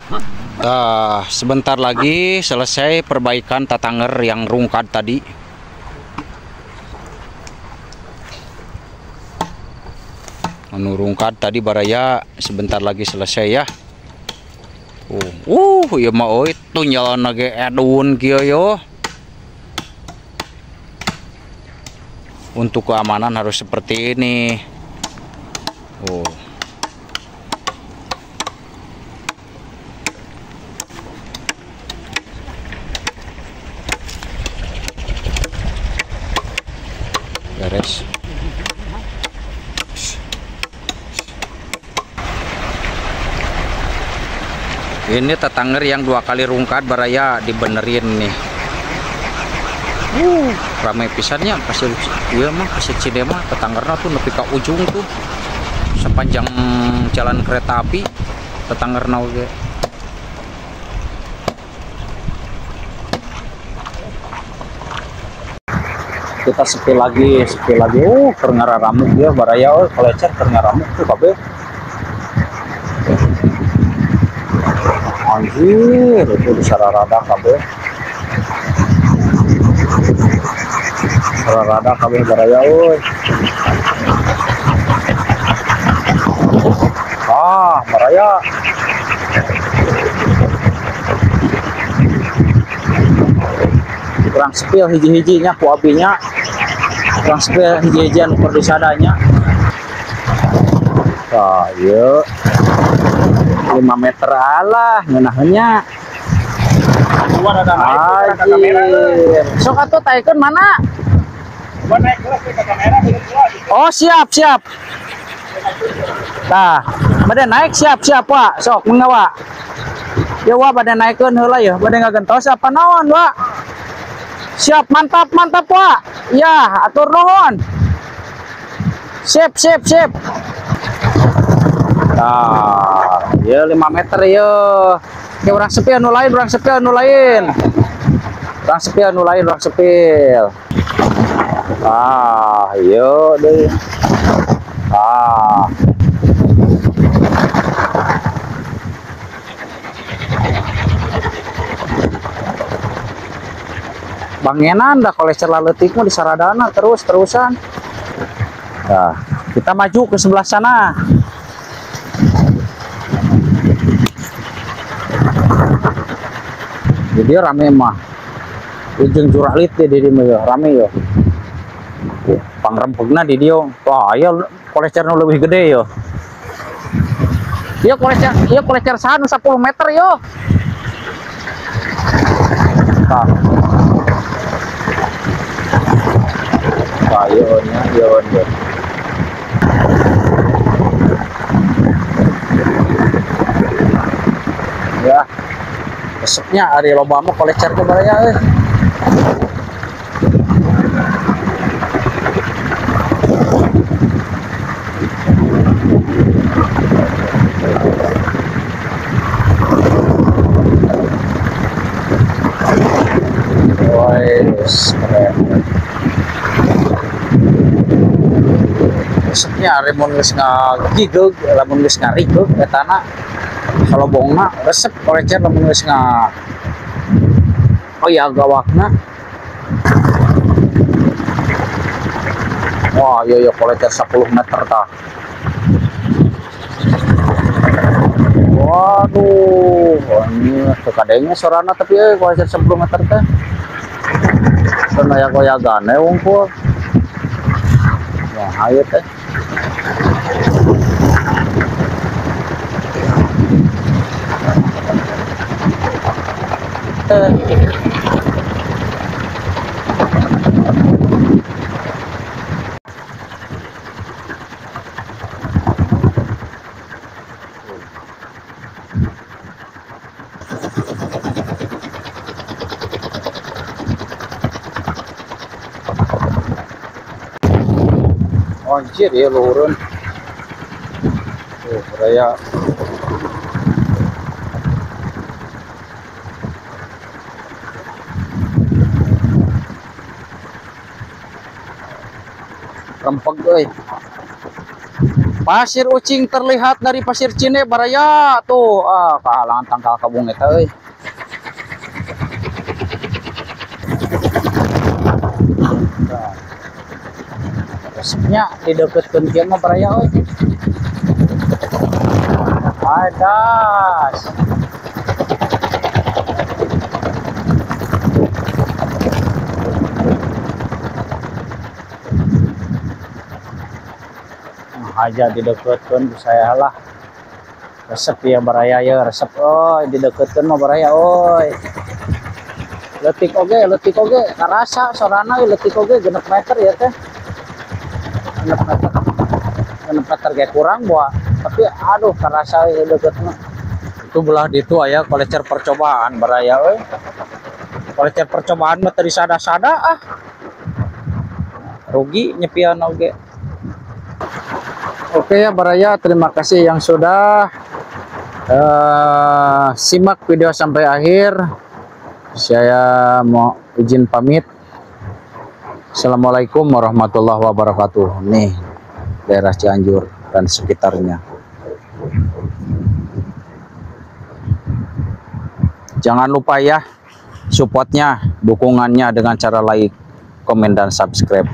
Nah, sebentar lagi selesai perbaikan tatanger yang rungkad tadi. Anu rungkad tadi baraya sebentar lagi selesai ya. Ieu mah euy tunjalan ge edun kieu yo. Untuk keamanan harus seperti ini. Oh. Beres. Ini tetanger yang 2 kali rungkad baraya dibenerin nih. Ramai pisannya pasir ieu mah pasir Cinema tetangerna tuh nepi ka ujung tuh. Sepanjang jalan kereta api tetangerna oge. Kita sepi lagi, sepi lagi. Keur ngararamuk ya baraya euy, kolecer keur ngaramuk tuh kabeh. Anjir, itu disararada kabeh. Sararada kabeh baraya euy. Ah, baraya. Kurang sepil hiji-hijinya ku abinya. Kurang sepil hiji-hiji anu keur disadanya. Tah, ieu 5 meter alah ngeunaheunnya. Anjir. Sok atuh taikeun mana? Oh, siap, siap. Tah, bade naik siap, siap, Pak. Sok mangga, Pak. Ya, Wak, bade naikeun heula ya. Bade ngagentos apa naon, Wak? Siap, mantap, mantap, Pak. Ya, atur nuhun. Sip, sip, sip. Nah, ya 5 meter ya. Oke, orang sepi anu lain, orang sepi anu lain. Orang sepi anu lain, orang sepil. Ah, yo deh. Ah. Bangenan dah kolecer laletik mah di saradana terus-terusan. Nah, kita maju ke sebelah sana. Jadi rame mah. Ujung juralit deh di dia rame ya. Pangrempegna di dia. Wah, ya kolecer nu leuwih gede yo. Ieu kolecer saha nu 10 meter yo. Tah. Tah ieu nya ieu nya. Ya. Resepnya ari loba mah kolecer teh baraya euy. Wes keren. Resepnya ari mun geus ngagigeg, lamun geus ngarigeg etana salobongna resep kolecer lamun geus nga oh ya gawakna. Wah, iya iya kolecer 10 meter tah. Waduh, ini teu kadenge sorana tapi euy kolecer 10 meter teh. Teu aya goyagane wungkul. Wah, hayu teh. Anjir ya luhureun. Tuh, raya. Rempeg euy. Pasir Ucing terlihat dari Pasir Cine baraya tuh. Ah, kahalangan tangkal kabung eta euy. Resepnya dideketkeun kieu mah baraya euy. Adas. Aja dideketkeun ku saya lah. Resep ya baraya ya, resep euy dideketkeun mah baraya euy. Leutik oge karasa sorana leutik oge 6 meter ya teh. 6 meter. 6 meter ge kurang buah, tapi aduh karasa deket mah. Itu belah ditu aya kolecer percobaan baraya euy. Kolecer percobaan mah teu disada-sada ah. Rugi nyepian oge. Oke ya baraya, terima kasih yang sudah simak video sampai akhir. Saya mau izin pamit. Assalamualaikum warahmatullahi wabarakatuh. Nih daerah Cianjur dan sekitarnya. Jangan lupa ya supportnya, dukungannya dengan cara like, komen, dan subscribe.